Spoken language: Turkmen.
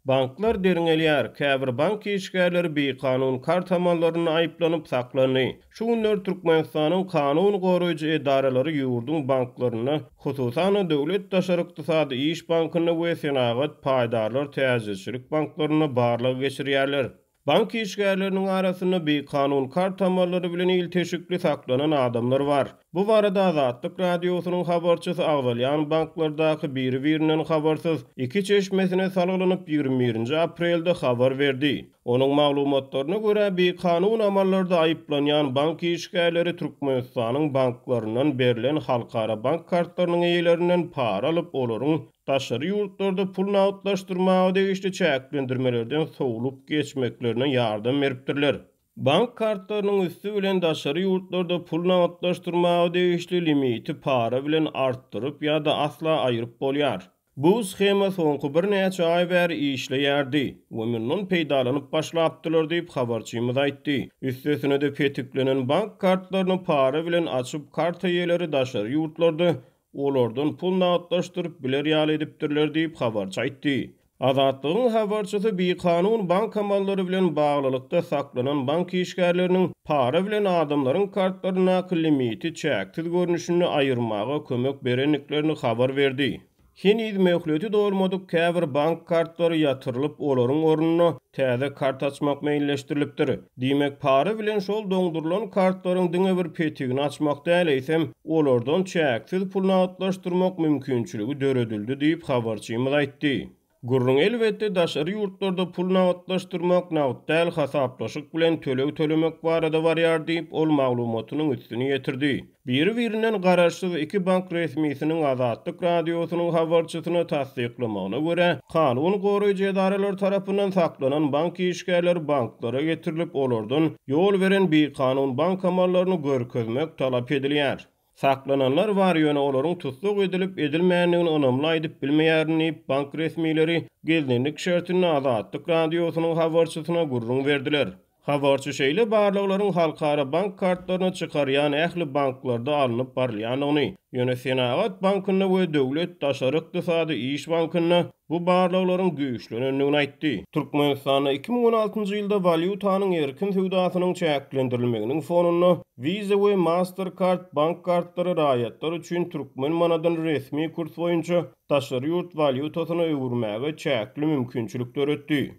Banklar derňelýär, käbir bank işgärleri bikanun kart amallarynda aýyplanyp saklandy. Şu günler Türkmenistanyň kanun goraýjy edaralary ýurduň banklarynda, hususan-da Döwlet daşary ykdysady iş bankynda we Senagat paýdarlar täjirçilik banklarynda barlag geçirýärler. Bank işgärleriniň arasynda bikanun kart amallary bilen ilteşikli saklanan adamlar bar. Bu barada Azatlyk Radiosynyň habarçysy agzalýan banklardaky biri-birinden habarsyz iki çeşmesine salgylanyp, 21-nji aprelde habar berdi. Onuň maglumatlaryna görä, bikanun amallarda aýyplanýan bank işgärleri Türkmenistanyň banklaryndan berlen halkara bank kartlarynyň eýelerinden para alyp, olaryň daşary ýurtlarda pul nagtlaşdyrmaga degişli çäklendirmelerden sowlup geçmeklerine ýardam beripdirler. Bank kartlarynyň üsti bilen daşary ýurtlarda pul nagtlaşdyrmaga degişli limiti para bilen artdyryp ýa-da asla aýryp bolýar. Bu shema soňky birnäçe aý bäri işleýärdi we mundan peýdalanyp başlapdylar diýip, habarçymyz aýtdy. Üstesine-de petiklenen bank kartlaryny para bilen açyp, karta eýeleri daşary ýurtlarda olardan pul nagtlaşdyryp biler ýaly edipdirler diýip, habarçy aýtdy. Azatlygyň habarçysy bikanun bank amallary bilen baglylykda saklanan bank işgärleriniň para bilen adamlaryň kartlaryndaky limiti çäksiz görnüşinde aýyrmaga kömek berendiklerini habar berdi. Heniz möhleti dolmadyk käbir bank kartlary ýatyrylyp, olaryň ornuna täze kart açmak meýilleşdirilipdir. Diýmek, para bilen şol doňdurylan kartlaryň diňe bir petigini açmak däl, eýsem, olardan çäksiz pul nagtlaşdyrmak mümkinçiligi döredildi diýip, habarçymyz aýtdy. Gürrüň, elbetde, daşary ýurtlarda pul nagtlaşdyrmak, nagt däl hasaplaşyk bilen töleg tölemek barada barýar diýip, ol maglumatynyň üstüni ýetirdi. Biri-birinden garaşsyz iki bank resmisiniň Azatlyk Radiosynyň habarçysyna tassyklamagyna görä, kanun goraýjy edaralar tarapyndan saklanan bank işgärleri banklara getirilip, olardan ýol beren bikanun bank amallaryny görkezmek talap edilýär. Saklananlar bar, ýöne olaryň tussag edilip-edilmändigini ynamly aýdyp bilmeýärin diýip, bank resmileri gizlinlik şertinde Azatlyk Radiosynyň habarçysyna gürrüň berdiler. Habarçy şeýle barlaglaryň halkara bank kartlaryny çykarýan ähli banklarda alnyp barylýandygyny, ýöne Senagat bankynda we Döwlet daşary ykdysady iş bankynda bu barlaglaryň güýçlenendigini aýtdy. Türkmenistanda 2016-njy ýylda walýutanyň erkin söwdasynyň çäklendirilmeginiň fonunda Visa we Mastercard bank kartlary raýatlar üçin türkmen manadyny resmi kurs boýunça daşary ýurt walýutasyna öwürmäge çäkli mümkinçilik döretdi.